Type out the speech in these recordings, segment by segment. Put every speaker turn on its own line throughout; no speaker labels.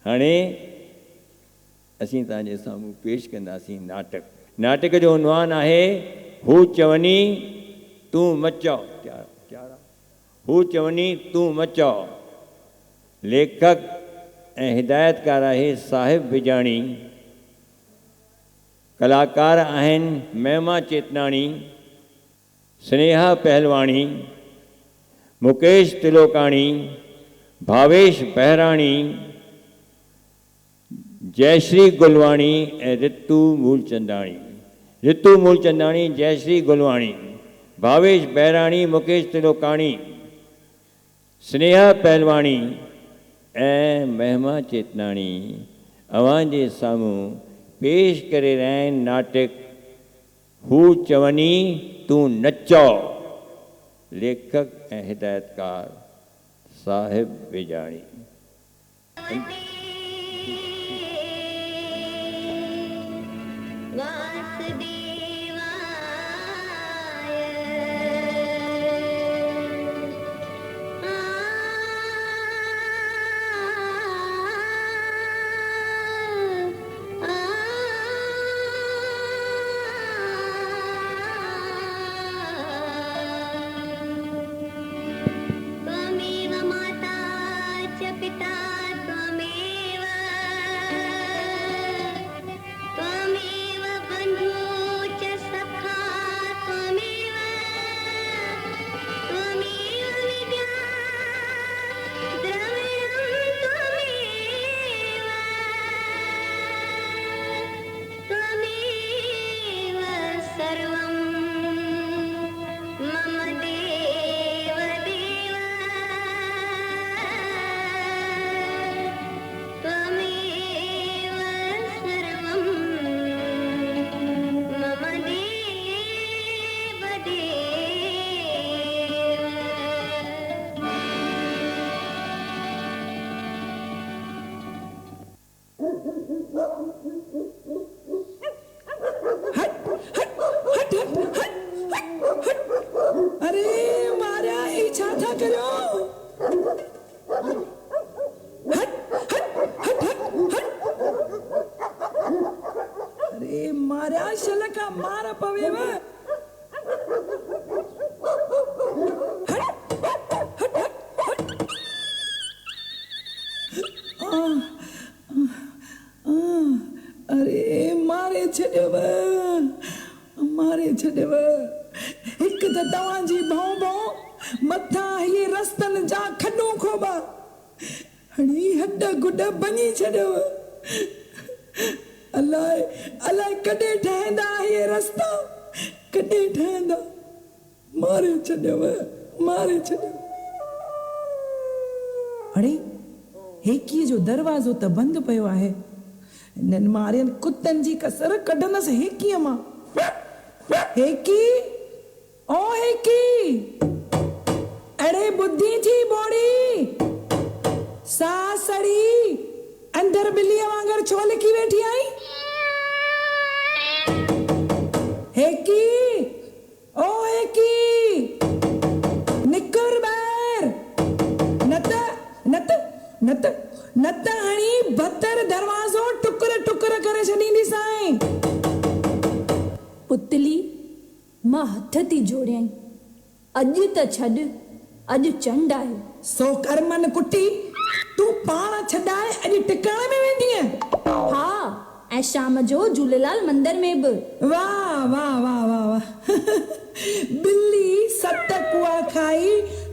هاڻي اسين توهان جي سامهون پيش ڪنداسين ناٽڪ. ناٽڪ جو عنوان آهي، هو چوني تون م چئو. تيار آ؟ هو چوني تون م چئو. ليکڪ ۽ هدايتڪار آهي صاحب بجاڻي. ڪلاڪار آهن مهما چيتناڻي، سنيها پهلواڻي، مڪيش تلوڪاڻي، ڀاويش بهراڻي، جئشري گلواڻي ۽ رتو مولچنداڻي. رتو مولچنداڻي، جئشري گلواڻي، ڀاويش بهراڻي، مڪيش تلوڪاڻي، سنيها پهلواڻي ۽ مهما چيتناڻي اوهان جي سامهون پيش ڪري رهيا آهن ناٽڪ هو چوني تون نه چئو ليکڪ ۽ هدايتڪار صاحب بيجاڻي.
त्वमेव माता च पिता त्वमेव त्वमेव बन्धु च सखा त्वमेव त्वमेव विद्या द्रविणं त्वमेव त्वमेव सर्वं मम देव देव त्वमेव सर्वं मम देव देव.
هٽ هٽ هٽ هٽ هٽ هٽ هٽ اري ماريا هي ڇا ٿا ڪريو هٽ هٽ هٽ هٽ هٽ اري ماريا شل ڪا مار پويو هٽ هٽ هٽ هٽ آه آه اري ماري ڇڏيو ماري ڇڏيو هڪ ته توهان جي ڀون ڀون مٿان هي رستن جا کڏون کوٻا هڻي هڏ گڏ ڀڃي ڇڏيو الائي الائي ڪڏهن ٺهندا اهي رستا ڪڏهن ٺهندا ماري ڇڏيو ماري ڇڏيو. اڙي هيڪيء جو دروازو ته بند پيو آهي. هنن ماريل ڪتن جي ڪسر ڪڍندس هيڪيء مان. هيڪي! او هيڪي! اڙي ٻڌين ٿي ٻوڙي! ساهه سڙي اندر ٻليء وانگر ڇو لڪي ويٺي آهين؟ هيڪي! او هيڪي! نڪر ٻاهر! نه ته، نه ته، نه ته، نه ته هڻي ڀتر دروازو ٽڪر ٽڪر ڪري ڇڏينديسانء.
پتلي، مان هٿ ٿي جوڙيائين. اڄ ته ڇڏ، اڄ چنڊ آهي.
سو ڪرمن ڪٽي، تون پاڻ ڇڏائي اڄ ٽڪاڻي ۾ ويندينء؟
ها، ۽ شام جو جهوليلال مندر ۾ به.
واهه واهه واهه واهه واهه ٻلي ست ڪوئا کائي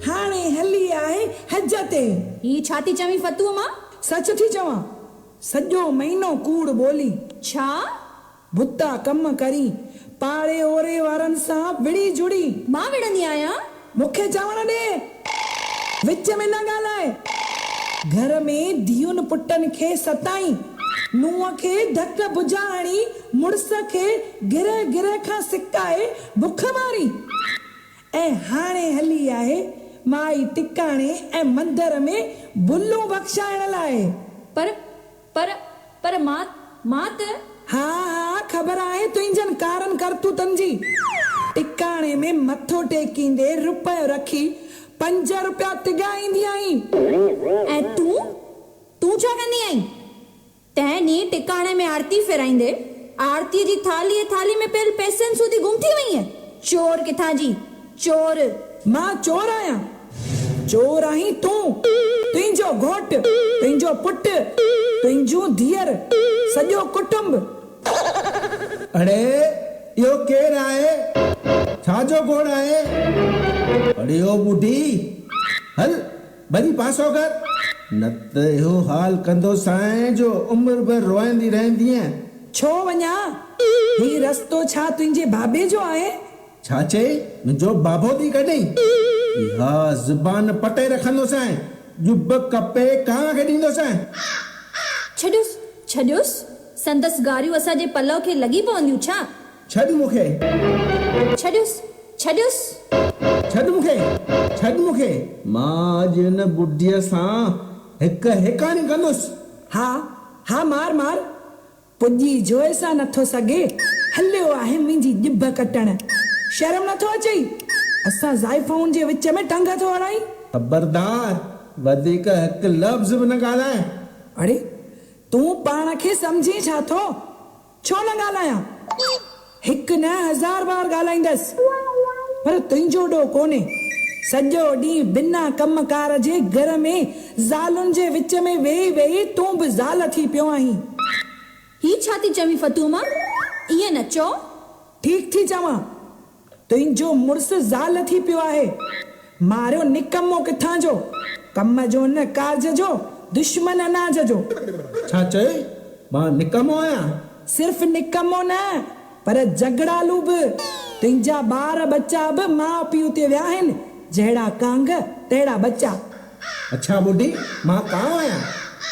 هاڻي هلي آهي حج تي.
هي ڇا ٿي چوين فتوء مان؟
سچ ٿي چوان، سڄو مهينو ڪوڙ ٻولي.
ڇا؟
ڀتا ڪم ڪرين، پاڙي اوري وارن سان وڙهي جهڙي.
مان وڙهندي آهيان؟
مون کي چوڻ ڏي، وچ ۾ نه ڳالهاء. گهر ۾ ڌيئن پٽن کي ستائين، نونهن کي ڌڪ بجا هڻي، مڙس کي گرهه گرهه کان سڪائي بک مارين. ۽ هاڻي هلي آهي مائي ٽڪاڻي ۽ مندر ۾ ڀلون بخشائڻ لاء.
پر، پر، پر مان، مان ته.
ها ها خبر آهي تنهنجن ڪارن ڪرتوتن جي. ٽڪاڻي ۾ مٿو ٽيڪيندي رپيو رکي پنج رپيا تڳائيندي آهين.
۽ تون، تون ڇا ڪندي آهين؟ تنهن ڏينهن ٽڪاڻي ۾ آرتي ڦيرائيندي، آرتيء جي ٿالهيء ٿالهي ۾ پيل پئسن سوڌي گم ٿي وئينء. چور ڪٿان جي، چور!
مان چور آهيان؟ چور آهين تون، تنهنجو گهوٽ، تنهنجو پٽ، تنهنجون ڌيئر، سڄو ڪٽنب.
اڙي اهو ڪير آهي؟ ڇا جو گوڙ آهي؟ اڙي او ٻڍي، هل ڀڄي پاسو ڪر، نه ته اهو حال ڪندوسانء جو عمر ڀر روئندي رهندينء.
ڇو وڃان؟ هي رستو ڇا تنهنجي بابي جو آهي؟
ڇا چئي؟ منهنجو بابو ٿي ڪڍين؟ اها زبان پٽي رکندوسانء، ڄڀ ڪپي ڪانء کي ڏيندوسانء.
ڇڏيوس، ڇڏيوس، سندس گاريون اسان جي پلؤ کي لڳي پونديون ڇا؟
ڇڏ مون کي.
ڇڏيوس، ڇڏيوس.
ڇڏ مون کي، ڇڏ مون کي. مان اڄ هن ٻڍيء سان هڪ هيڪاڻي ڪندس.
ها، ها مار مار. پڄي جوء سان نٿو سگهي، هليو آهي منهنجي ڄڀ ڪٽڻ. شرم نٿو اچئي؟ اسان زائفائن جي وچ ۾ ٽنگ ٿو هڻائين.
خبردار، وڌيڪ هڪ لفظ به نه ڳالهاء.
اڙي، تون پاڻ کي سمجهين ڇا ٿو؟ ڇو نه ڳالهايان؟ هڪ نه هزار بار ڳالهائيندس، پر تنهنجو ڏوهه ڪونهي. سڄو ڏينهن بنا ڪم ڪار جي گهر ۾ زالن جي وچ ۾ ويهي ويهي تون به زال ٿي پيو آهين.
هي ڇا ٿي چوين فتوما؟ ائين نه چئو.
ٺيڪ ٿي چوان. تنهنجو مڙس زال ٿي پيو آهي. ماريو نڪمو ڪٿان جو، ڪم جو نه ڪارج جو، دشمن اناج جو.
ڇا چئي؟ مان نڪمو آهيان؟
صرف نڪمو نه پر جهڳڙالو به. تنهنجا ٻار ٻچا به ماء پيء تي ويا آهن، جهڙا ڪانگ تهڙا ٻچا.
اڇا ٻڍي، مان ڪانء آهيان؟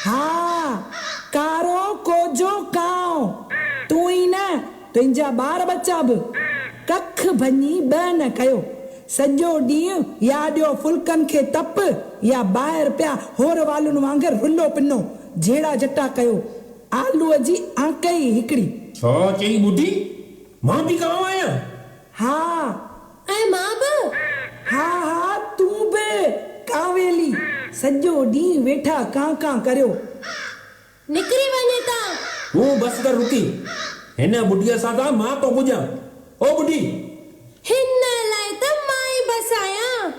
ها، ڪارو ڪوجهو ڪانء. تون ئي نه، تنهنجا ٻار ٻچا به. ڪک ڀڃي ٻه نه ڪيو. سڄو ڏينهن يا ڏيو ڦلڪن کي تپ يا ٻاهر پيا هور والن وانگر رلو پنو، جهيڙا جٽا ڪيو. آلوء جي آنڪ ئي هڪڙي.
ڇا چئي ٻڍي، مان به ڪانء آهيان؟
ها.
۽ مان به؟
ها ها تون به ڪانويلي، سڄو ڏينهن ويٺا ڪان ڪان ڪريو.
نڪري وڃ هتان.
تون بس ڪر رڪي. هن ٻڍيء سان ته مان ٿو پڄان. او ٻڍي!
هن لاء ته مان ئي بس آهيان.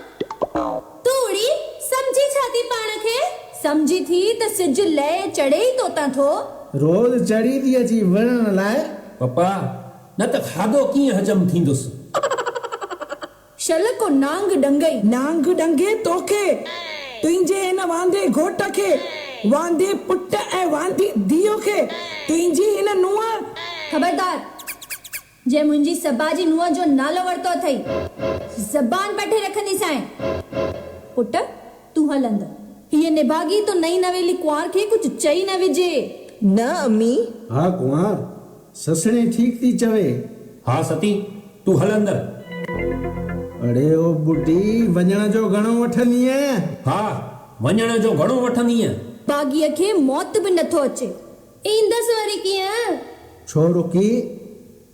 تون اڙي سمجهين ڇا ٿي پاڻ کي؟
سمجهي ٿي ته سج لهي چڙهي ئي توتان ٿو.
روز چڙهي ٿي اچي وڙهڻ لاء.
پپا، نه ته کاڌو ڪيئن هضم ٿيندس؟
شل ڪو نانگ ڏنگئي.
نانگ ڏنگي توکي، تنهنجي هن واندي گهوٽ کي، واندي پٽ ۽ واندي ڌيء کي، تنهنجي هن نونهن.
خبردار! جنهن منهنجي سبا جي نونهن جو نالو ورتو اٿئي، زبان پٺي رکنديسانء. پٽ، تون هل اندر. هيء نڀاڳي تو نئين نويلي ڪنوار کي ڪجهه چئي نه وجهي.
نه امي.
ها ڪنوار، سسڻي ٺيڪ ٿي چوي.
ها ستي، تون هل اندر.
اڙي او ٻڍي، وڃڻ جو گهڻو وٺندينء؟
ها، وڃڻ جو گهڻو وٺندينء.
باغيء کي موت به نٿو اچي.
ايندس وري ڪيئن؟
ڇو رڪي؟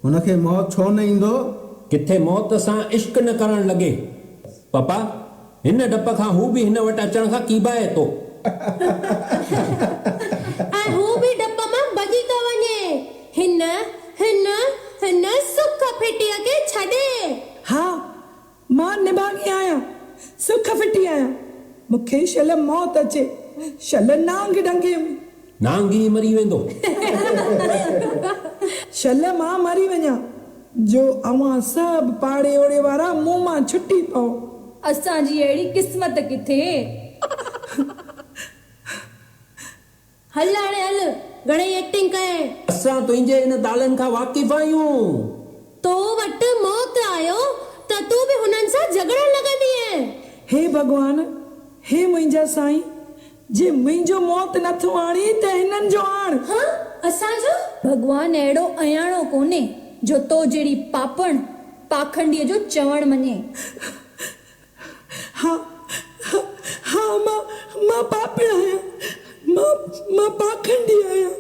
هن کي موت ڇو نه ايندو؟
ڪٿي موت سان عشق نه ڪرڻ لڳي. پپا، هن ڊپ کان هو به هن وٽ اچڻ کان ڪيٻائي ٿو.
۽ هو به ڊپ مان ڀڄي ٿو وڃي. هن، هن، هن سک ڦٽيء کي ڇڏي.
ها، مان نڀاڳي آهيان، سک ڦٽي آهيان. مون کي شل موت اچي، شل نانگ ڏنگيم.
نانگ ئي مري ويندو.
شل مان مري وڃان، جو اوهان سڀ پاڙي اوڙي وارا مون مان ڇٽي پئو.
اسان جي اهڙي قسمت ڪٿي؟
هل هاڻي هل، گهڻئي ايڪٽنگ ڪيئي.
اسان تنهنجي ان دالن کان واقف آهيون.
تو وٽ موت آيو ته تون به هنن سان جهڳڙڻ لڳندينء.
هي ڀڳوان، هي منهنجا سائين، جي منهنجو موت نه ٿو آڻين ته هنن جو آڻ.
ها، اسان جو؟
ڀڳوان اهڙو اياڻو ڪونهي جو تو جهڙي پاپڻ، پاکنڊيء جو چوڻ مڃي.
ها ها مان مان پاپڻ آهيان مان مان پاکنڊي آهيان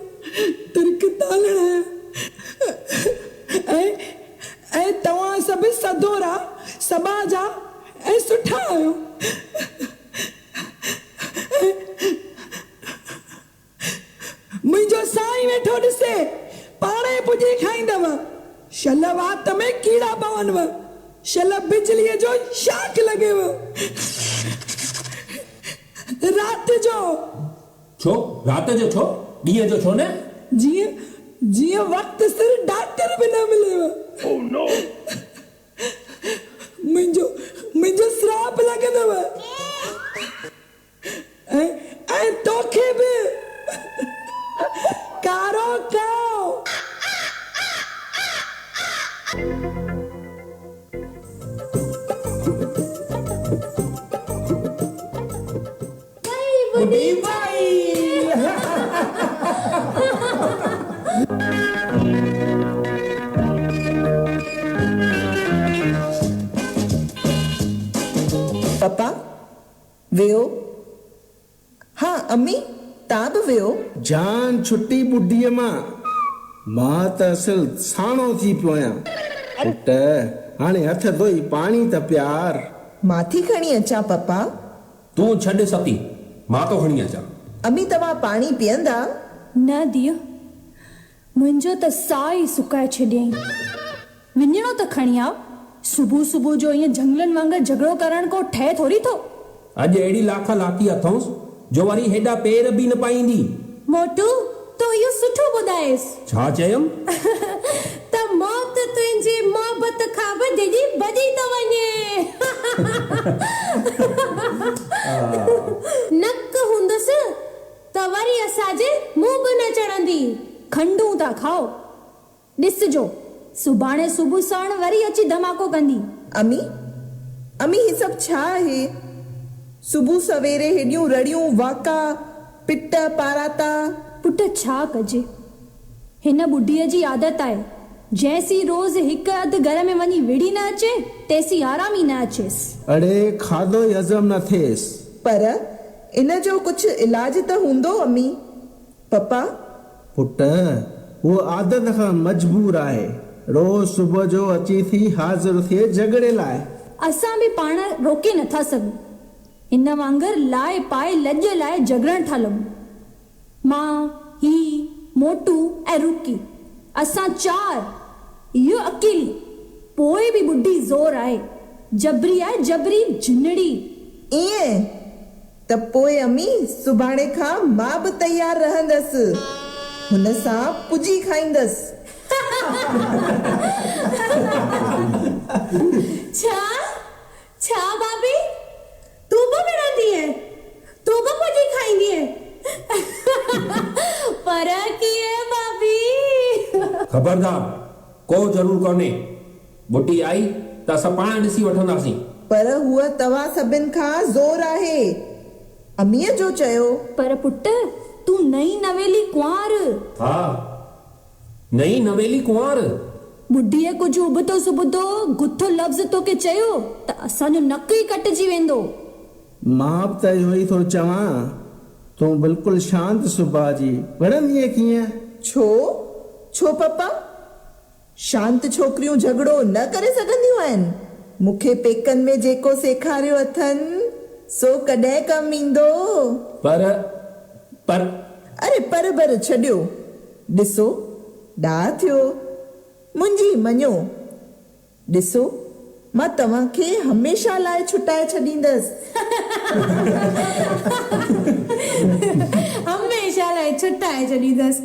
ترڪ تالڻ آهيان ۽ ۽ توهان سڀ سدورا سٻاجها ۽ سٺا آهيو ۽. منهنجو سائين ويٺو ڏسي، پاڻهي پڄي کائيندؤ. شل وات ۾ ڪيڙا پونو، شل بجليء جو شاڪ لڳيو. رات جو.
ڇو؟ رات جو ڇو؟ ڏينهن جو ڇو نه؟
جيئن جيئن وقت سر ڊاڪٽر به نه مليو. منهنجو منهنجو سراپ لڳندو ۽ ۽ توکي به ڪارو ڪانء.
وئي ٻڏي وئي.
پپا، ويهو. ها امي، تان به ويهو.
جان ڇٽي ٻڍيء مان، مان ته اصل ساڻو ٿي پيو آهيان. پٽ، هاڻي هٿ ڌوئي پاڻي ته پيار.
مان ٿي کڻي اچان پپا.
تون ڇڏ ستي، مان ٿو کڻي اچان.
امي توهان پاڻي پيئندا؟
نه ڌيء، منهنجو ته ساهه ئي سڪائي ڇڏيائين. وڃڻو ته کڻي آء. صبح صبح جو ائين جهنگلن وانگر جهڳڙو ڪرڻ ڪو ٺهي ٿوري ٿو.
اڄ اهڙي لاک لاٿي اٿئونس جو وري هيڏا پير به نه پائيندي.
موٽو، تو اهو سٺو ٻڌايس.
ڇا چيم؟
ته موت تنهنجي محبت کان به ڊڄي ڀڄي ٿو وڃي. نڪ هوندس ته وري اسان جي منهن به نه چڙهندي.
کنڊون ٿا کائو. ڏسجو، سڀاڻي صبح ساڻ وري اچي ڌماڪو ڪندي.
امي، امي هي سڀ ڇا آهي؟ صبح سويري هيڏيون رڙيون، واڪا، پٽ، پاراتا.
پٽ ڇا ڪجي؟ هن ٻڍيء جي عادت آهي، جيسين روز هڪ اڌ گهر ۾ وڃي وڙهي نه اچي، تيسين آرام ئي نه اچيس.
اڙي کاڌو ئي هضم نه ٿئيس.
پر ان جو ڪجهه علاج ته هوندو امي. پپا!
پٽ، هوء عادت کان مجبور آهي. روز صبح جو اچي ٿي حاضر ٿئي جهڳڙي لاء.
اسان به پاڻ روڪي نٿا سگهون. هن وانگر لائي پائي لڄ لاهي جهڳڙڻ ٿا لڳون. مان، هي، موٽو ۽ روڪي. اسان چار. اهو اڪيلي. پوء به ٻڍي زور آهي. جبري آهي جبري جنڙي.
ائين ته پوء امي سڀاڻي کان مان به تيار رهندس. هن سان پڄي کائيندس.
ڇا؟ ڇا ڀاڀي؟ تون به وڙهندينء؟ تون به پڄي کائيندينء؟ پر ڪيئن ڀاڀي؟
خبردار! ڪو ضرور ڪونهي. ٻڍي آئي ته اسان پاڻ ڏسي وٺنداسين.
پر هوء توهان سڀن کان زور آهي. اميء جو چيو.
پر پٽ، تون نئين نويلي ڪنوار.
ها، نئين نويلي ڪنوار.
ٻڍيء ڪجهه ابتو سبتو گٿو لفظ توکي چيو ته اسان جو نڪ ئي ڪٽجي ويندو.
مان به ته اهو ئي ٿو چوان. تون بلڪل شانت سڀاء جي، وڙهندينء ڪيئن؟
ڇو؟ ڇو پپا؟ شانت ڇوڪريون جهڳڙو نه ڪري سگهنديون آهن؟ مون کي پيڪن ۾ جيڪو سيکاريو اٿن، سو ڪڏهن ڪم ايندو؟
پر، پر.
اري پر بر ڇڏيو. ڏسو، ڏاها ٿيو. منهنجي مڃو. ڏسو، مان توهان کي هميشه لاء ڇٽائي ڇڏيندس.
هميشه لاء ڇٽائي ڇڏيندس.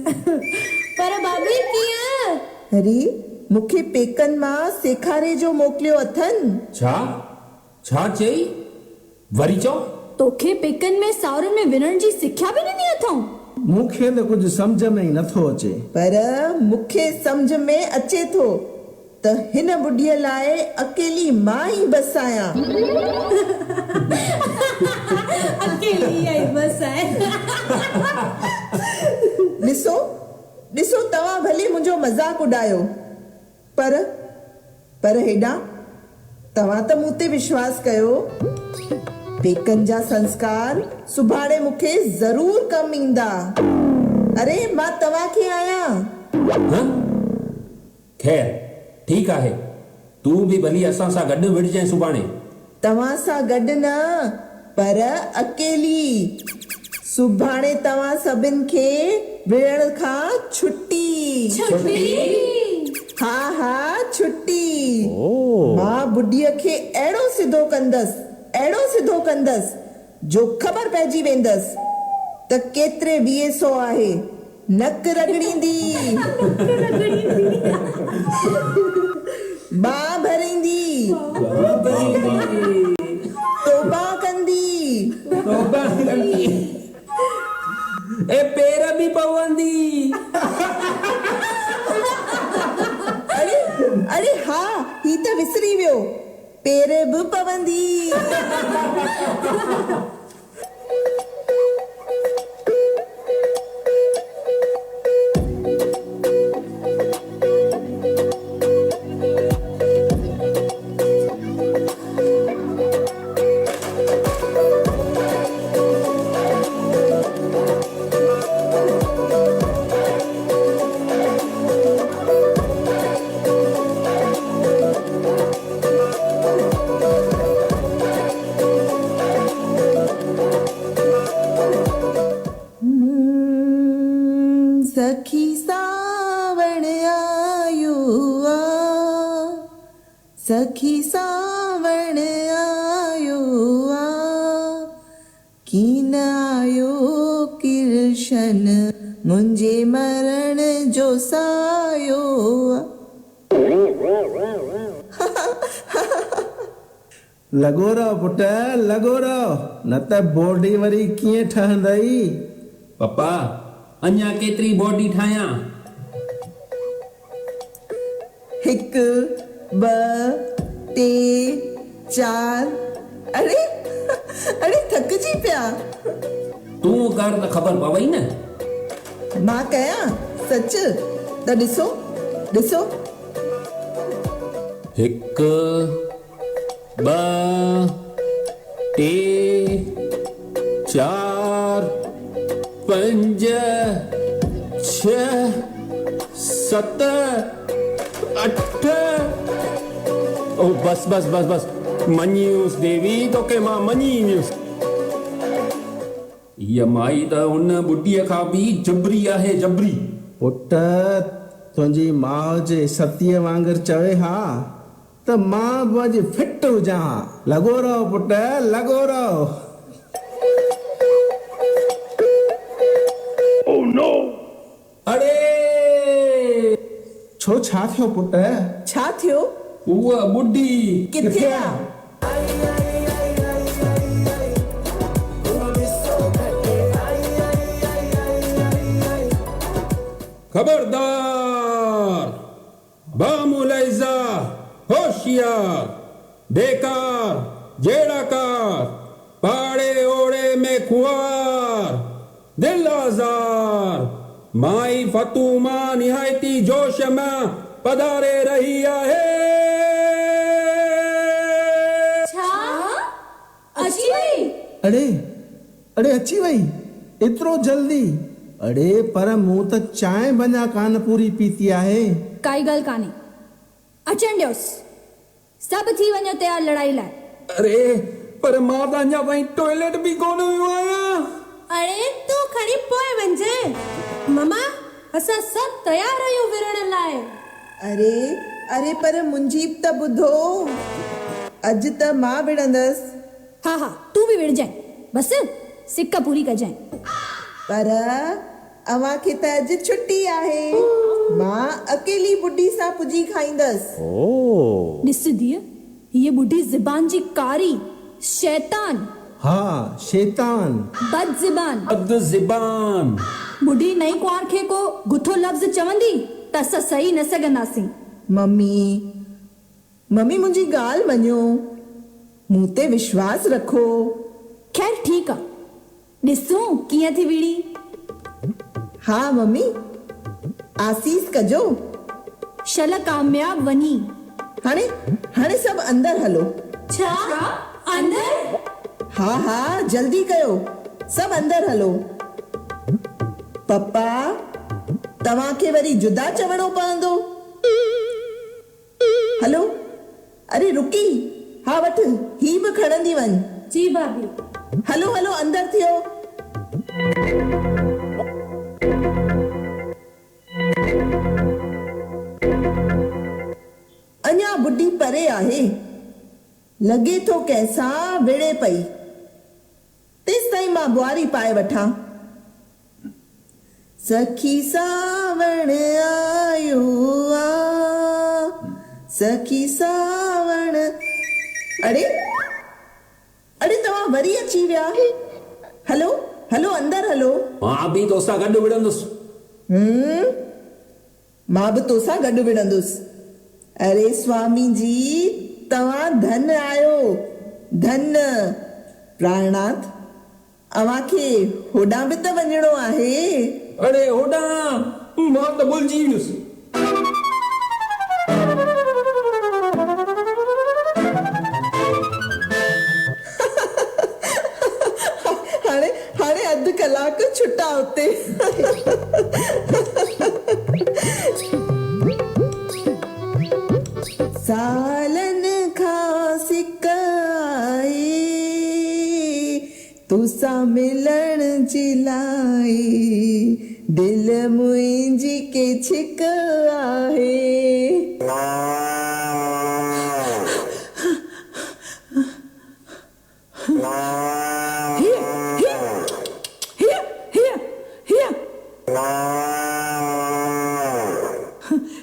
پر ڀاڀي ڪيئن؟
اري، مون کي پيڪن مان سيکاري جو موڪليو اٿن.
ڇا؟ ڇا چئي؟ وري چئو.
توکي پيڪن ۾ ساهرن ۾ وڙهڻ جي سکيا به ڏني اٿئون؟
مون کي ته ڪجهه سمجهه ۾ ئي نٿو اچي.
پر مون کي سمجهه ۾ اچي ٿو ته هن ٻڍيء لاء اڪيلي مان ئي بس آهيان.
اڪيلي اها ئي بس آهي.
ڏسو، ڏسو توهان ڀلي منهنجو مذاق اڏايو. پر، پر هيڏانهن، توهان ته مون تي وشواس ڪيو. پيڪن جا سنسڪار سڀاڻي مون کي ضرور ڪم ايندا. اري، مان توهان کي آهيان.
هه؟ خير، ٺيڪ آهي. تون به ڀلي اسان سان گڏ وڙهجانء سڀاڻي.
توهان سان گڏ نه، پر اڪيلي. سڀاڻي توهان سڀن کي وڙهڻ کان ڇٽي.
ڇٽي؟
ها ها ڇٽي. مان ٻڍيء کي اهڙو سڌو ڪندس، اهڙو سڌو ڪندس، جو خبر پئجي ويندس ته ڪيتري ويهين سو آهي. نڪ رڳڙيندي. ٻانهن ڀريندي. توبه ڪندي.
توبه ڪندي. ۽ پير به پوندي.
اڙي اڙي ها هي ته وسري ويو. پير به پوندي. سکي سانوڻ آيو آ، سکي سانوڻ آيو آ، ڪين آيو ڪرشن منهنجي مرڻ جو سايو آ.
لڳو رهو پٽ لڳو رهو نه ته باڊي وري ڪيئن ٺهندئي.
پپا اڃا ڪيتري باڊي ٺاهيان؟
هڪ، ٻه، ٽي، چار، اڙي اڙي ٿڪجي پيا.
تون ڪر ته خبر پوئي نه.
مان ڪيان؟ سچ؟ ته ڏسو ڏسو.
هڪ، ٻه، ٽي، چار، پنج، ڇهه، ست، اٺ. او بس بس بس بس مڃي ويس ديوي توکي مان مڃي ويس. هيء مائي ته ان ٻڍيء کان به جبري آهي جبري.
پٽ تنهنجي ماء جي ستيء وانگر چوي ها ته مان به اڄ فٽ هجان ها. لڳو رهو پٽ لڳو رهو.
اڙي!
ڇو ڇا ٿيو پٽ؟
ڇا ٿيو؟
هوء ٻڍي.
ڪٿي آ؟
خبردار! باملاحظه! هوشيار! بيڪار! جهيڙاڪار! پاڙي اوڙي ۾ خوار! دل آزار! مائي فاطمه نهايت ئي جوش مان پڌاري رهي آهي.
ڇا؟ اچي وئي؟
اڙي! اڙي اچي وئي؟ ايترو جلدي؟ اڙي پر مون ته چانهه به اڃا ڪانه پوري پيتي آهي.
ڪائي ڳالهه ڪانهي. اچڻ ڏيوس. سڀ ٿي وڃو تيار لڙائي لاء.
اڙي پر مان ته اڃا تائين ٽوائليٽ به ڪونه ويو آهيان.
اڙي تون کڻي پوء وڃجانء. ماما اسان سڀ تيار آهيون وڙهڻ لاء.
اڙي اڙي پر منهنجي به ته ٻڌو. اڄ ته مان وڙهندس.
ها ها تون به وڙهجانء. بس سڪ پوري ڪجانء.
پر اوهان کي ته اڄ ڇٽي آهي. مان اڪيلي ٻڍي سان پڄي کائيندس.
ڏس ڌيء، هيء ٻڍي زبان جي ڪاري، شيطان.
ها شيطان.
بد زبان.
بد زبان.
ٻڍي نئين ڪنوار کي ڪو گٿو لفظ چوندي ته اسان سهي نه سگهنداسين.
ممي، ممي منهنجي ڳالهه مڃو، مون تي وشواس رکو.
خير ٺيڪ آ، ڏسون ڪيئن ٿي وڙهين.
ها ممي، آسيس ڪجو.
شل ڪامياب وڃين.
هاڻي، هاڻي سڀ اندر هلو.
ڇا؟ اندر؟
ها ها جلدي ڪيو، سڀ اندر هلو. پپا، توهان کي وري جدا چوڻو پوندو. هلو. اري رڪي، ها وٺ، هي به کڻندي وڃ.
جي ڀاڀي.
هلو هلو اندر ٿيو. اڃا ٻڍي پري آهي. لڳي ٿو ڪنهن سان وڙهي پئي. تيستائين مان ٻوهاري پائي وٺان. سکي سانوڻ آيو آ، سکي سانوڻ. اڙي! اڙي توهان وري اچي ويا. هلو، هلو اندر هلو.
مان به توسان گڏ وڙهندس.
هم، مان به توسان گڏ وڙهندس. اري سوامي جي توهان ڌن آهيو، ڌن. پراڻناٿ، اوهان کي هوڏانهن به ته وڃڻو آهي.
اڙي هوڏانهن، مان ته ڀلجي ويس.
هاڻي هاڻي اڌ ڪلاڪ ڇٽا اتي. سالن کان سڪ آهي توسان ملڻ جي لاء دل منهنجي کي ڇڪ آهي.
هيء هيء هيء هيء هيء.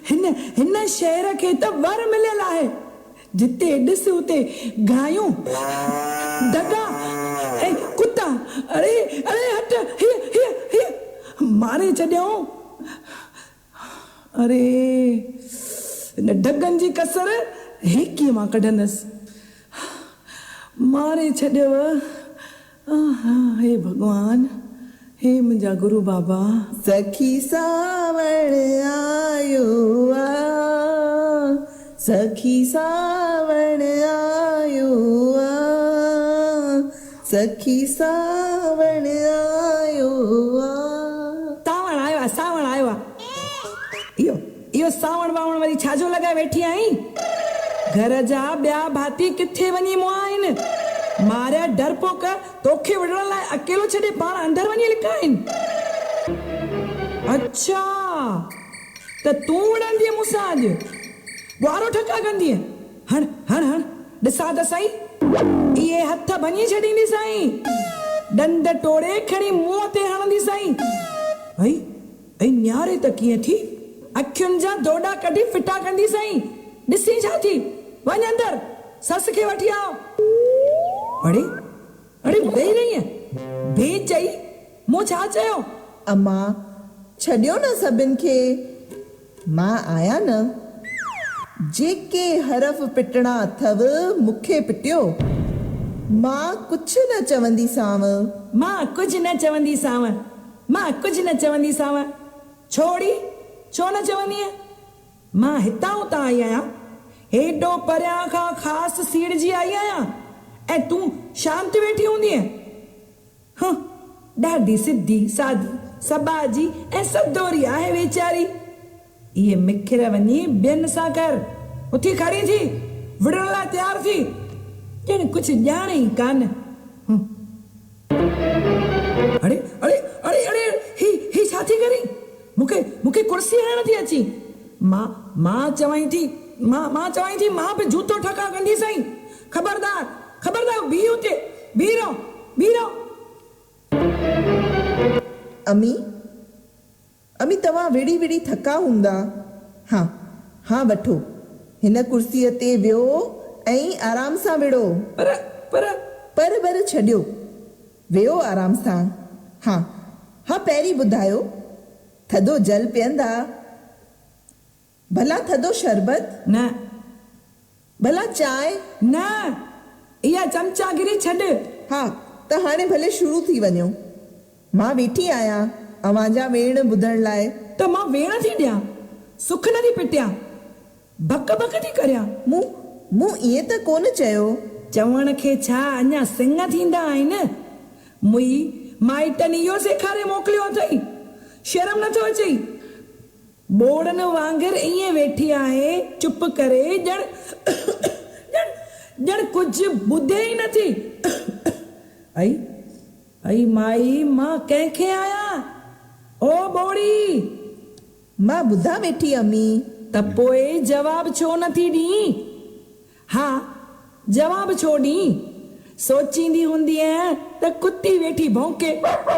هن هن شهر کي ته ور مليل آهي. جتي ڏس اتي گايون، ڍڳا ۽ ڪتا. اڙي اڙي هٽ هيء هيء هيء ماري ڇڏيائون. اڙي هن ڍڳن جي ڪسر هيڪيء مان ڪڍندس. ماري ڇڏيو. هي ڀڳوان، هي منهنجا گرو بابا.
سکي سانوڻ آيو آ، سکي سانوڻ آيو آ، سکي سانوڻ آيو آ.
سانوڻ آيو آ، سانوڻ آيو آ. اهو اهو سانوڻ واوڻ وري ڇا جو لڳائي ويٺي آهين؟ گهر جا ٻيا ڀاتي ڪٿي وڃي مئا آهن؟ ماريا ڊرپوڪ توکي وڙهڻ لاء اڪيلو ڇڏي پاڻ اندر وڃي لڪا آهن. اڇا ته تون وڙهندينء مون سان اڄ؟ ٻوهارو ٺڪا ڪندينء؟ هڻ هڻ هڻ ڏسان ته سهي. اهي هٿ ڀڃي ڇڏينديسانء. ڏند ٽوڙي کڻي منهن تي هڻنديسانء. ائي ائي نهاري ته ڪيئن ٿي. اکين جا دوڏا ڪڍي ڦٽا ڪنديسانء. ڏسين ڇا ٿي. وڃ اندر سس کي وٺي آء. اڙي اڙي ويهي رهينء. بي چئي مون ڇا چيو؟
امان ڇڏيو نه سڀن کي. مان آهيان نه. جيڪي حرف پٽڻا اٿو مون کي پٽيو. مان ڪجهه نه چونديسانو.
مان ڪجهه نه چونديسانو. مان ڪجهه نه چونديسانو. ڇو ڙي؟ ڇو نه چوندينء؟ مان هتان اتان آئي آهيان. هيڏو پريان کان خاص سيڙجي آئي آهيان ۽ تون شانت ويٺي هوندينء؟ هه، ڏاڍي سڌي، سادي، سٻاجهي ۽ سدوري آهي ويچاري. اهي مکر وڃي ٻين سان ڪر. اٿي کڙي ٿي، وڙهڻ لاء تيار ٿي. ڄڻ ڪجهه ڄاڻي ئي ڪانه. هه. اڙي، اڙي، اڙي، اڙي، هي، هي ڇا ٿي ڪرين؟ مون کي، مون کي ڪرسي هڻڻ ٿي اچين. مان، مان چوانء ٿي، مان، مان چوانء ٿي، مان به جوتو ٺڪا ڪنديسانء. خبردار، خبردار، بيهه اتي، بيهه رهو، بيهه رهو.
امي، امي توهان وڙهي وڙهي ٿڪا هوندا. ها، ها وٺو، هن ڪرسيء تي ويهو ۽ آرام سان وڙهو.
پر، پر.
پر ور ڇڏيو، ويهو آرام سان. ها، ها پهرين ٻڌايو، ٿڌو جل پيئندا؟ ڀلا ٿڌو شربت؟
نه.
ڀلا چانهه؟
نه. اها چمچاگيري ڇڏ.
ها ته هاڻي ڀلي شروع ٿي وڃو. مان ويٺي آهيان اوهان جا ويڻ ٻڌڻ لاء.
ته مان ويڻ ٿي ڏيان، سک نه ٿي پٽيان، بڪ بڪ ٿي ڪريان.
مون، مون ائين ته ڪونه چيو.
چوڻ کي ڇا اڃا سڱ ٿيندا آهن؟ موئي مائٽن اهو سيکاري موڪليو اٿئي. شرم نٿو اچئي؟ ٻوڙن وانگر ائين ويٺي آهي چپ ڪري ڄڻ ڄڻ ڄڻ ڪجهه ٻڌي ئي نٿي. ائي! ائي مائي، مان ڪنهن کي آهيان؟ او ٻوڙي!
مان ٻڌان ويٺي امي.
ته پوء جواب ڇو نه ٿي ڏين؟ ها، جواب ڇو ڏين؟ سوچيندي هوندينء ته ڪتي ويٺي ڀونڪي،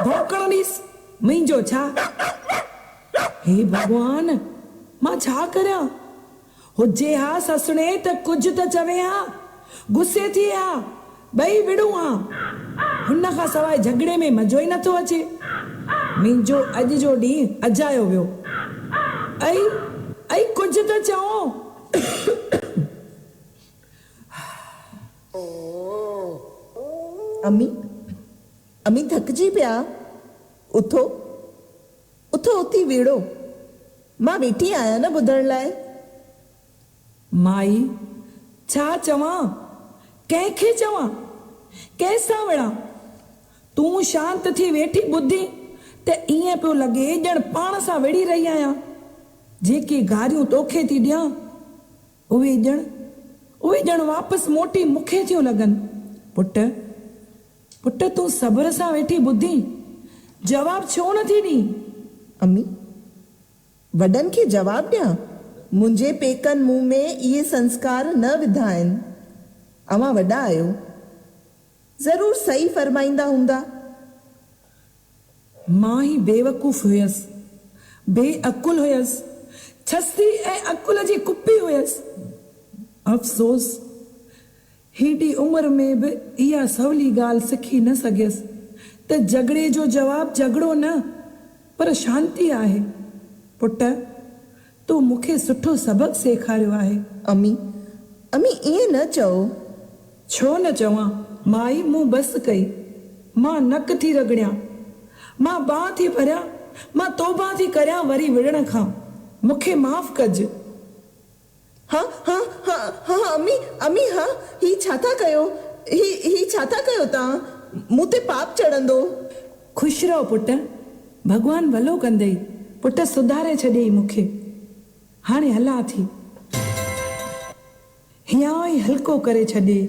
ڀونڪڻ ڏيس، منهنجو ڇا؟ هي ڀڳوان! مان ڇا ڪريان؟ هجي ها سسڻي ته ڪجهه ته چوي ها، غصي ٿئي ها، ٻئي وڙهون ها. هن کان سواء جهڳڙي ۾ مزو ئي نٿو اچي. منهنجو اڄ جو ڏينهن اجايو ويو. ائي، ائي ڪجهه ته چئو.
امي، امي ٿڪجي پيا؟ اٿو، اٿو اٿي ويڙهو. مان ويٺي آهيان نه ٻڌڻ لاء.
مائي، ڇا چوان؟ ڪنهن کي چوان؟ ڪنهن سان وڙهان؟ تون شانت ٿي ويٺي ٻڌين ته ائين پيو لڳي ڄڻ پاڻ سان وڙهي رهي آهيان. جيڪي گاريون توکي ٿي ڏيان، اهي ڄڻ اهي ڄڻ واپس موٽي مون کي ٿيون لڳن. پٽ، پٽ تون صبر سان ويٺي ٻڌين، جواب ڇو نه ٿي ڏين؟
امي، وڏن کي جواب ڏيان؟ منهنجي پيڪن مون ۾ اهي سنسڪار نه وڌا آهن. اوهان وڏا آهيو. ضرور صحيح فرمائيندا هوندا.
مان ئي بيوقوف هيس، بي عقل هيس، ڇسي ۽ عقل جي ڪپي هيس. افسوس! هيڏي عمر ۾ به اها سولي ڳالهه سکي نه سگهيس ته جهڳڙي جو جواب جهڳڙو نه پر شانتي آهي. پٽ! تو مون کي سٺو سبق سيکاريو آهي.
امي! امي ائين نه چئو.
ڇو نه چوان مائي مون بس ڪئي. مان نڪ ٿي رڳڙيان. مان ٻانهن ٿي ڀريان. مان توبهه ٿي ڪريان وري وڙهڻ کان. مون کي معاف ڪج.
ها ها ها ها امي امي ها هي ڇا ٿا ڪيو هي هي ڇا ٿا ڪيو توهان مون تي پاپ چڙهندو.
خوش رهو پٽ ڀڳوان ڀلو ڪندئي پٽ سڌاري ڇڏيئي مون کي هاڻي هلان ٿي. هيانء ئي هلڪو ڪري ڇڏيئي.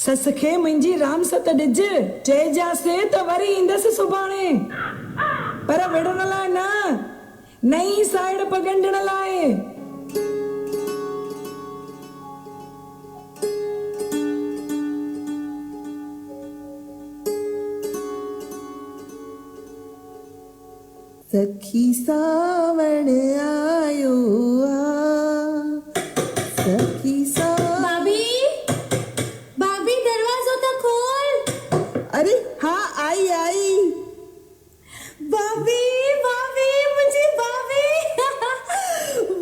سس کي منهنجي رامست ڏج، چئجانس ته وري ايندس سڀاڻي، پر وڙهڻ لاء نه، نئين ساهيڙپ ڳنڍڻ لاء.
سکي سانوڻ آيو آ سکي سا.
ڀاڀي ڀاڀي دروازو ته کول.
اري ها آئي آئي.
ڀاڀي ڀاڀي منهنجي ڀاڀي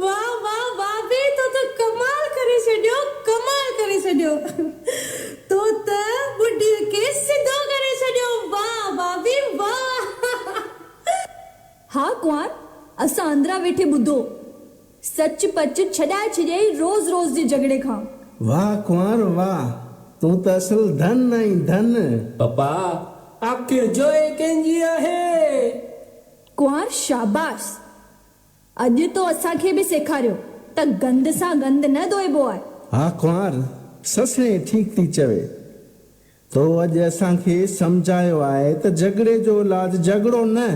واه واه ڀاڀي تو ته ڪمال ڪري ڇڏيو ڪمال ڪري ڇڏيو تو ته ٻڍيء کي سڌو ڪري ڇڏيو واه ڀاڀي واه.
ها ڪنوار، اسان اندران ويٺي ٻڌو. سچ پچ ڇڏائي ڇڏيائين روز روز جي جهڳڙي کان.
واهه ڪنوار واهه، تون ته اصل ڌن آهين ڌن.
پپا، آخر جوئي ڪنهن جي آهي؟
ڪنوار، شاباس! اڄ تو اسان کي به سيکاريو ته گند سان گند نه ڌوئبو آهي.
ها ڪنوار، سسڻي ٺيڪ ٿي چوي. تو اڄ اسان کي سمجهايو آهي ته جهڳڙي جو علاج جهڳڙو نه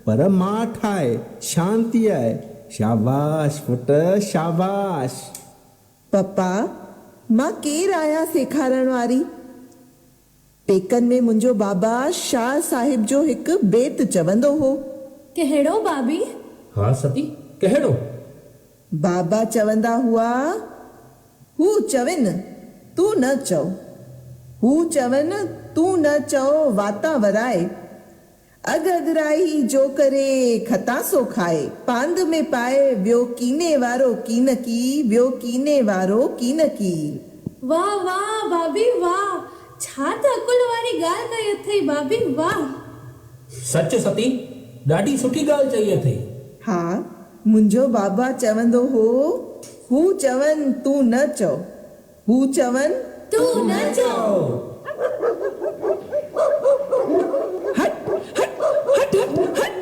پر ماٺ آهي، شانتي آهي. شاباش پٽ شاباش.
پپا، مان ڪير آهيان سيکارڻ واري؟ پيڪن ۾ منهنجو بابا شاهه صاحب جو هڪ بيت چوندو هو.
ڪهڙو ڀاڀي؟
ها ستي، ڪهڙو؟
بابا چوندا هئا، هو چون، تون نه چئو. هو چون، تون نه چئو، واتان ورائي. اڳ اڳرائي جو ڪري، خطا سو کائي. پاند ۾ پائي، ويو ڪيني وارو ڪينڪي، ويو ڪيني وارو ڪينڪي.
واھ واھ ڀاڀي واھ ڇا ته عقل واري ڳالھ ڪئي اٿئي ڀاڀي واھ.
سچ ستي، ڏاڍي سٺي ڳالھ چئي اٿئي.
ها، منهنجو بابا چوندو هو، هو چون تون نه چئو، هو چون
تون نه چئو.
هٽ هٽ هٽ هٽ هٽ هٽ هٽ.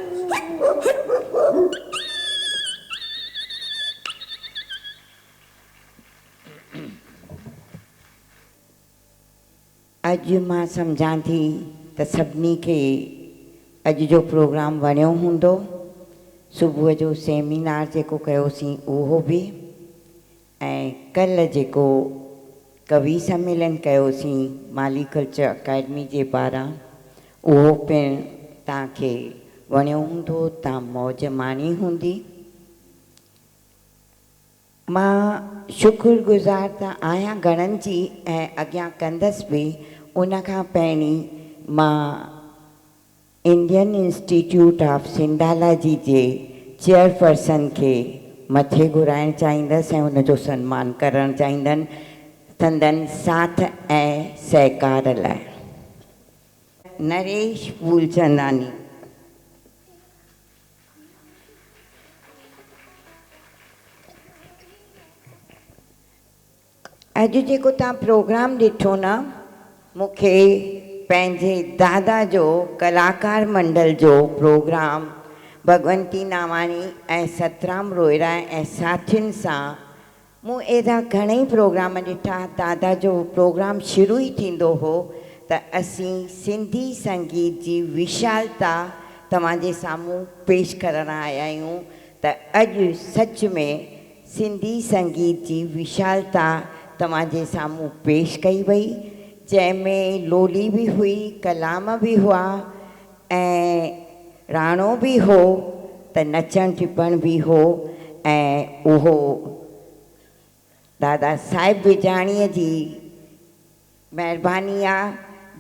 اڄ مان سمجهان ٿي ته سڀني کي اڄ جو پروگرام وڻيو هوندو. صبح جو سيمينار جيڪو ڪيوسين اهو به ۽ ڪلهه جيڪو ڪوي سميلن ڪيوسين مالي ڪلچر اڪيڊمي جي پاران اهو پڻ توهان کي وڻيو هوندو، توهان موج ماڻي هوندي. مان شڪر گذار ته آهيان گهڻن جي ۽ اڳيان ڪندس به، ان کان پهرين مان انڊين انسٽيٽيوٽ آف سنڌالاجي جي چيئرپرسن کي مٿي گهرائڻ چاهيندس ۽ ان جو سنمان ڪرڻ چاهيندن سندن ساٿ ۽ سهڪار لاء. نريش بولچنداڻي. اڄ جيڪو توهان پروگرام ڏٺو نه مون کي پنهنجي دادا جو ڪلاڪار منڊل جو پروگرام ڀڳونتي ناواڻي ۽ سترام روهيڙا ۽ ساٿين سان مون اهڙا گهڻئي پروگرام ڏٺا دادا جو پروگرام شروع ئي ٿيندو هو ته اسين سنڌي سنگيت جي وشالتا توهان جي سامهون پيش ڪرڻ آيا آهيون ته اڄ سچ ۾ سنڌي سنگيت جي وشالتا توهان جي سامهون پيش ڪئي وئي، جنهن ۾ لولي به هئي، ڪلام به هئا ۽ راڻو به هو ته نچڻ ٽپڻ به هو ۽ اهو دادا صاحب بجاڻيء جي مهرباني آ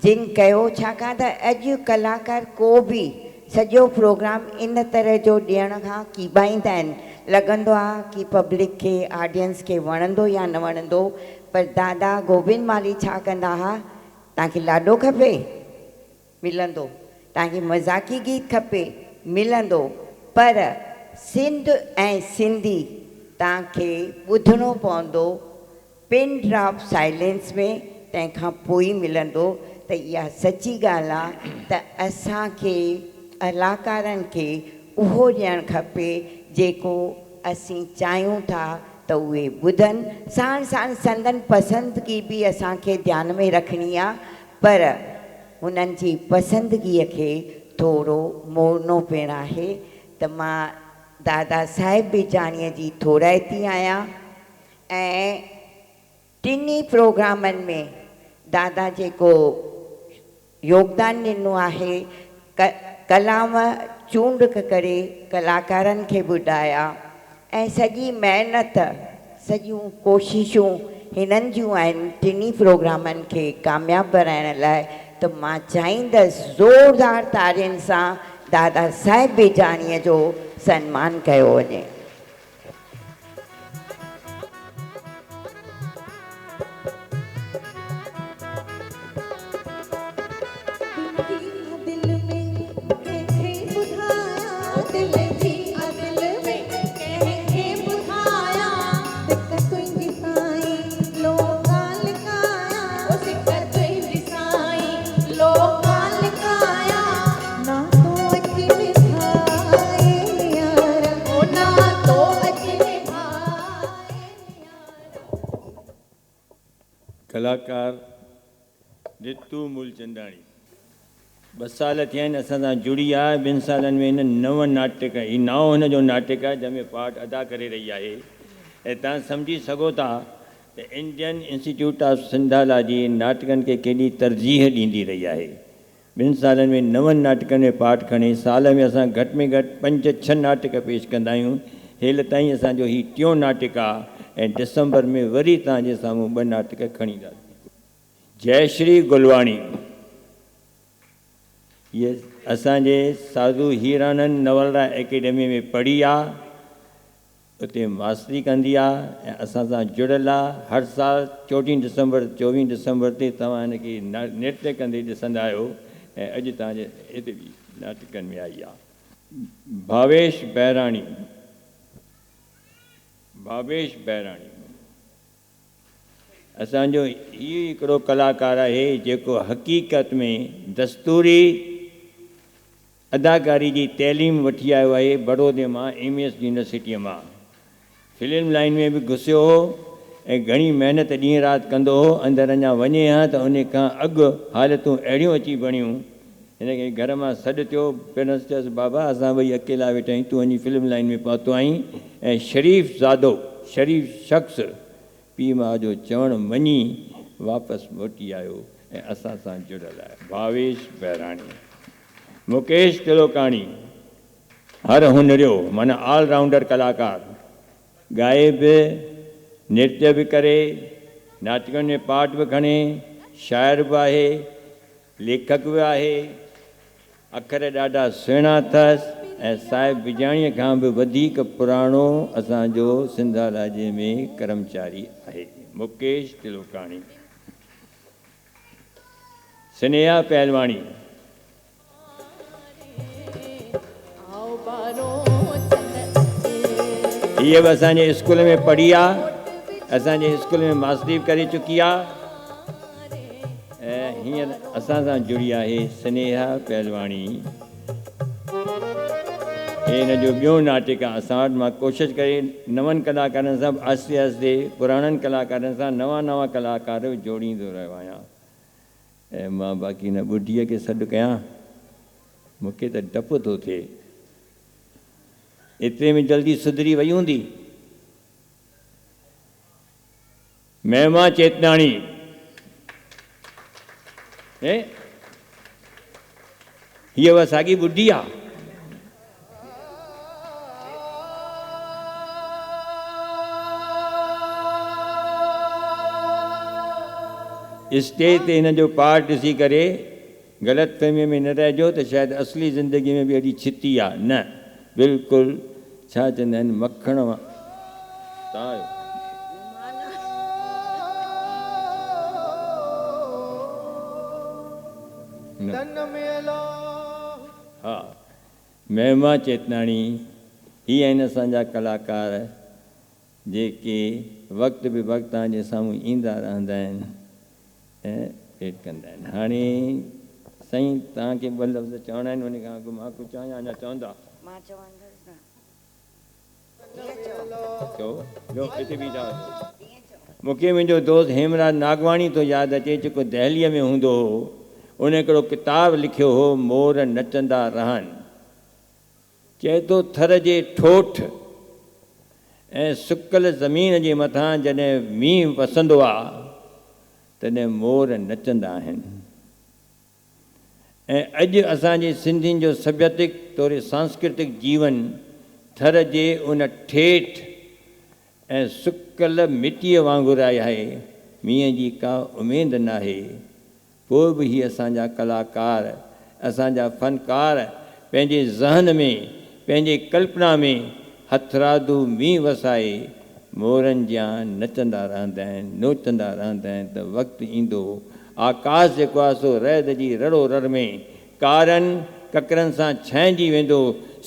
جن ڪيو ڇاڪاڻ ته اڄ ڪلاڪار ڪو به سڄو پروگرام ان طرح جو ڏيڻ کان ڪيٻائيندا آهن لڳندو آ ڪي پبلڪ کي آڊينس کي وڻندو يا نه وڻندو پر دادا گوبند مالهي ڇا ڪندا ها توهان کي لاڏو کپي ملندو توهان کي مذاقي گيت کپي ملندو پر سنڌ ۽ سنڌي توهان کي ٻڌڻو پوندو پن ڊراپ سائلينس ۾ تنهن کان پوء ئي ملندو ته اها سچي ڳالهه آ ته اسان کي ڪلاڪارن کي اهو ڏيڻ کپي جيڪو اسين چاهيون ٿا ته اهي ٻڌن ساڻ ساڻ سندن پسندگي به اسان کي ڌيان ۾ رکڻي آ پر هنن جي پسندگيء کي ٿورو موڙڻو پڻ آهي ته مان دادا صاحب بيجاڻيء جي ٿورائتي آهيان ۽ ٽنهي پروگرامن ۾ دادا جيڪو يوگدان ڏنو آهي، ڪلام چونڊ ڪري ڪلاڪارن کي ٻڌايا ۽ سڄي محنت، سڄيون ڪوششون هنن جون آهن ٽنهي پروگرامن کي ڪامياب بڻائڻ لاء ته مان چاهيندس زوردار تاڙين سان دادا صاحب بيجاڻيء جو سنمان ڪيو وڃي.
ڪلاڪار رتو مولچنداڻي ٻه سال ٿيا آهن اسان سان جڙي آهي ٻن سالن ۾ هن نو ناٽڪ هي نائون هن جو ناٽڪ آهي جنهن ۾ پارٽ ادا ڪري رهي آهي ۽ توهان سمجهي سگهو ٿا ته انڊين انسٽيٽيوٽ آف سنڌالاجي ناٽڪن کي ڪيڏي ترجيح ڏيندي رهي آهي. ٻن سالن ۾ نون ناٽڪن ۾ پارٽ کڻي سال ۾ اسان گهٽ ۾ گهٽ پنج ڇهه ناٽڪ پيش ڪندا آهيون. هيل تائين اسان جو هي ٽيون ناٽڪ آ ۽ ڊسمبر ۾ وري توهان جي سامهون ٻه ناٽڪ کڻي اينداسين. جئشري گلواڻي، هيء اسان جي ساڌو هيرانند نولراء اڪيڊميء ۾ پڙهي آ. اتي ماستري ڪندي آ ۽ اسان سان جڙيل آ هر سال چوڏهين ڊسمبر چوويهين ڊسمبر تي توهان هن کي نرتيه ڪندي ڏسندا آهيو ۽ اڄ توهان جي هتي به ناٽڪن ۾ آئي آ. ڀاويش بهراڻي ڀاويش بهراڻي اسان جو هي هڪڙو ڪلاڪار آهي جيڪو حقيقت ۾ دستوري اداڪاري جي تعليم وٺي آيو آهي بڙودي مان ايم ايس يونيورسٽيء مان فلم لائين ۾ به گهسيو هو ۽ گهڻي محنت ڏينهن رات ڪندو هو اندر اڃا وڃي ها ته ان کان اڳ حالتون اهڙيون اچي بڻيون هن کي گهر مان سڏ ٿيو، پڻس چيس، بابا اسان ٻئي اڪيلا ويٺا آهيون، تون وڃي فلم لائين ۾ پهتو آهين ۽ شريف زادو، شريف شخص، پيء ماء جو چوڻ مڃي واپس موٽي آيو ۽ اسان سان جڙيل آهي. ڀاويش بهراڻي، مڪيش تلوڪاڻي، هر هنريو معنيٰ آل رائونڊر ڪلاڪار، ڳائي به، نرتيه به ڪري، ناٽڪن ۾ پارٽ به کڻي، شاعر به آهي، ليکڪ به آهي. اکر ڏاڍا سهڻا اٿس ۽ صاحب بجاڻيء کان به وڌيڪ پراڻو اسان جو سنڌالاجي ۾ ڪرمچاري آهي. مڪيش تلوڪاڻي. سنيها پهلواڻي. هيء به اسان جي اسڪول ۾ پڙهي آ. اسان جي اسڪول ۾ ماستري به ڪري چڪي آ ۽ هينئر اسان سان جڙي آهي سنيها پهلواڻي. هي هن جو ٻيون ناٽڪ آ اسان وٽ. مان ڪوشش ڪري نون ڪلاڪارن سان به آهستي آهستي پراڻن ڪلاڪارن سان نوان نوان ڪلاڪار به جوڙيندو رهيو آهيان. ۽ مان باقي هن ٻڍيء کي سڏ ڪيان، مون کي ته ڊپ ٿو ٿئي. ايتري ۾ جلدي سڌري وئي هوندي. مهما چيتناڻي، هيء اها ساڳي ٻڍي آ. اسٽيج تي هن جو پارٽ ڏسي ڪري غلط فهميء ۾ نه رهجو ته شايد اصلي زندگيء ۾ به اهڙي ڇتي آ. نه بلڪل ڇا چوندا آهن مکڻ وان تان آيو. ها مهما چيتناڻي هي آهن اسان جا ڪلاڪار جيڪي وقت به وقت توهان جي سامهون ايندا رهندا آهن ۽ پيش ڪندا آهن هاڻي سائين توهان کي ٻه لفظ چوڻا آهن ان کان اڳ مان ڪجهه چوان يا اڃا چوندا.
مان چوندس نه.
مون کي منهنجو دوست هيمراج ناگواڻي ٿو ياد اچي جيڪو دهليء ۾ هوندو هو. ان هڪڙو ڪتاب لکيو هو مور نچندا رهن. چئي ٿو ٿر جي ٺوٺ ۽ سڪل زمين جي مٿان جڏهن مينهن وسندو آ تڏهن مور نچندا آهن. ۽ اڄ اسان جي سنڌين جو سڀيتڪ توڙي سانسڪرتڪ جيون ٿر جي ان ٺيٺ ۽ سڪل مٽيء وانگر آهي، مينهن جي ڪا اميد ناهي، پوء به هي اسان جا ڪلاڪار، اسان جا فنڪار پنهنجي ذهن ۾، پنهنجي ڪلپنا ۾ هٿرادو مينهن وسائي مورن جيان نچندا رهندا آهن، نوچندا رهندا آهن ته وقت ايندو آڪاس جيڪو آهي سو رعد جي رڙو رڙ ۾ ڪارن ڪڪرن سان ڇانئجي ويندو،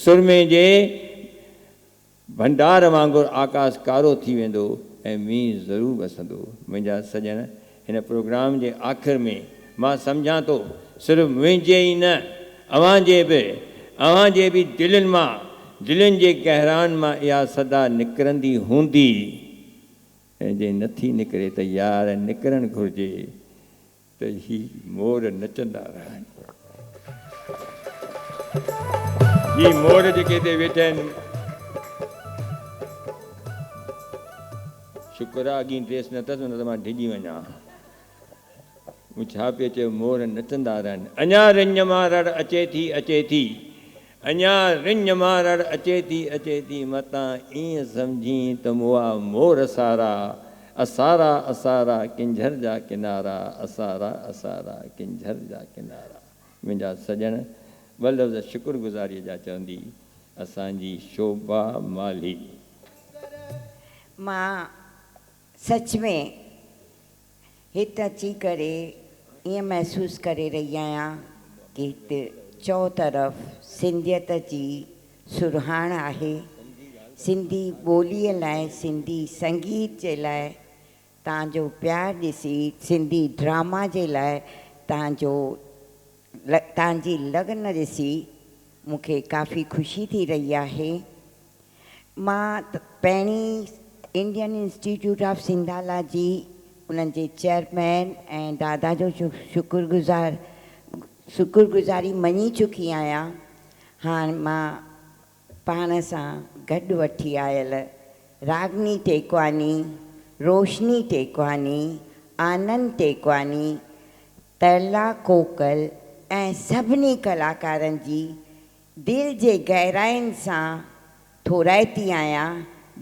سرمي جي ڀنڊار وانگر آڪاس ڪارو ٿي ويندو ۽ مينهن ضرور وسندو. منهنجا سڄڻ هن پروگرام جي آخر ۾ مان سمجهان ٿو صرف منهنجي ئي نه اوهان جي به اوهان جي به دلين مان دلين جي گهراين مان اها صدا نڪرندي هوندي ۽ جي نٿي نڪري ته يار نڪرڻ گهرجي ته هي مور نچندا رهن. هي مور جيڪي هتي ويٺا آهن. شڪر آ اڳين ڊريس نه اٿس نه ته مان ڊڄي وڃان ها. مون ڇا پئي چيو مور نچندا رهن. اڃا رڃ مان رڙ اچي ٿي اچي ٿي. اڃا رڃ مان رڙ اچي ٿي اچي ٿي متان ائين سمجهين ته مئا مور سارا اسارا اسارا ڪنجهر جا ڪنارا اسارا اسارا ڪنجهر جا ڪنارا منهنجا سڄڻ ٻه لفظ شڪر گذاريء جا چوندي اسان جي شوڀا مالهي.
مان سچ ۾ هت اچي ڪري ائين محسوس ڪري رهي آهيان ڪي هت چؤطرف سنڌيت جي سرهاڻ آهي. سنڌي ٻوليء لاء سنڌي سنگيت جي لاء توهان جو پيار ڏسي سنڌي ڊراما جي لاء توهان جو توهان جي لگن ڏسي مون کي ڪافي خوشي ٿي رهي آهي. مان پهرين انڊين انسٽيٽيوٽ آف سنڌالاجي انهن جي چيئرمين ۽ دادا جو شڪر گذار شڪرگذاري مڃي چڪي آهيان. هاڻ مان پاڻ سان گڏ وٺي آيل راگني ٽيڪواڻي، روشني ٽيڪواڻي، آنند ٽيڪواڻي، ترلا ڪوڪل ۽ سڀني ڪلاڪارن جي دل جي گهراين سان ٿورائتي آهيان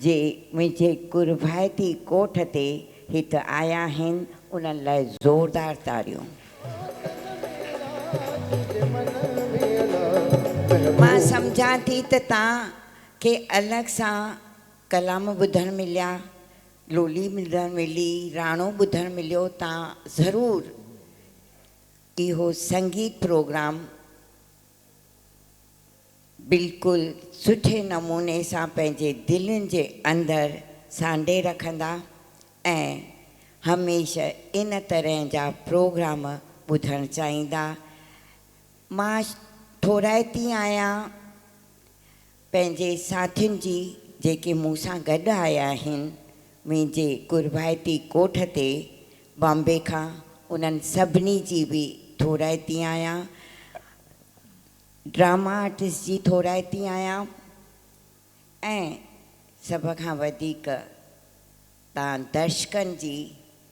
جي منهنجي قربائتي ڪوٺ تي هت آيا آهن، انهن لاء زوردار تاڙيون. مان سمجهان ٿي ته توهان کي الڳ سان ڪلام ٻڌڻ مليا، لولي ٻڌڻ ملي، راڻو ٻڌڻ مليو، توهان ضرور اهو سنگيت پروگرام بلڪل سٺي نموني سان پنهنجي دلين جي اندر سانڍي رکندا ۽ هميشه ان طرح جا پروگرام ٻڌڻ چاهيندا. مان ٿورائتي آهيان پنهنجي ساٿين جي جيڪي مون سان گڏ آيا آهن منهنجي قربائتي ڪوٺ تي بامبي کان، انهن سڀني جي به ٿورائتي آهيان. ڊراما آرٽسٽ جي ٿورائتي آهيان ۽ سڀ کان وڌيڪ تان درشڪن جي،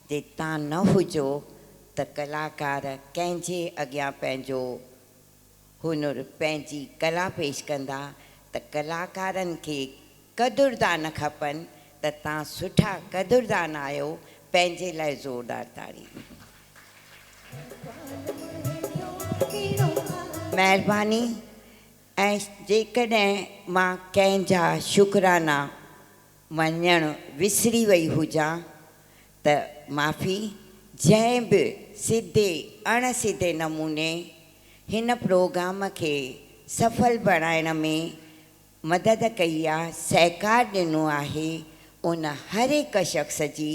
جي تان نه هجو ته ڪلاڪار ڪنهن جي اڳيان پنهنجو هنر پنهنجي ڪلا پيش ڪندا ته ڪلاڪارن کي قدردان کپن ته تان سٺا قدردان آهيو پنهنجي لاء زوردار تاڙي. مهرباني ۽ جيڪڏهن مان ڪنهن جا شڪرانا مڃڻ وسري وئي هجان ته معافي. جنهن به سڌي اڻ سڌي نموني هن پروگرام کي سڦل بڻائڻ ۾ مدد ڪئي آ، سهڪار ڏنو آهي، ان هر هڪ شخص جي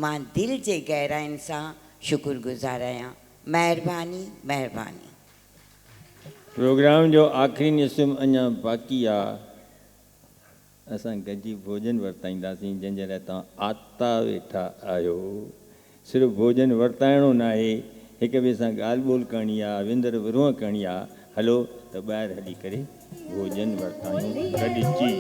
مان دل جي گهراين سان شڪر گذار آهيان. مهرباني مهرباني.
پروگرام جو آخرين اسم اڃا باقي آ. اسان گڏجي ڀوڄن ورتائينداسين جنهن جي لاء توهان آتا ويٺا آهيو. صرف ڀوڄن ورتائڻو ناهي، هڪ ٻئي سان ڳالهه ٻولهه ڪرڻي آ، وندر ورونهه ڪرڻي آ، هلو ته ٻاهر هلي ڪري ڀوڄن ورتايون گڏجي.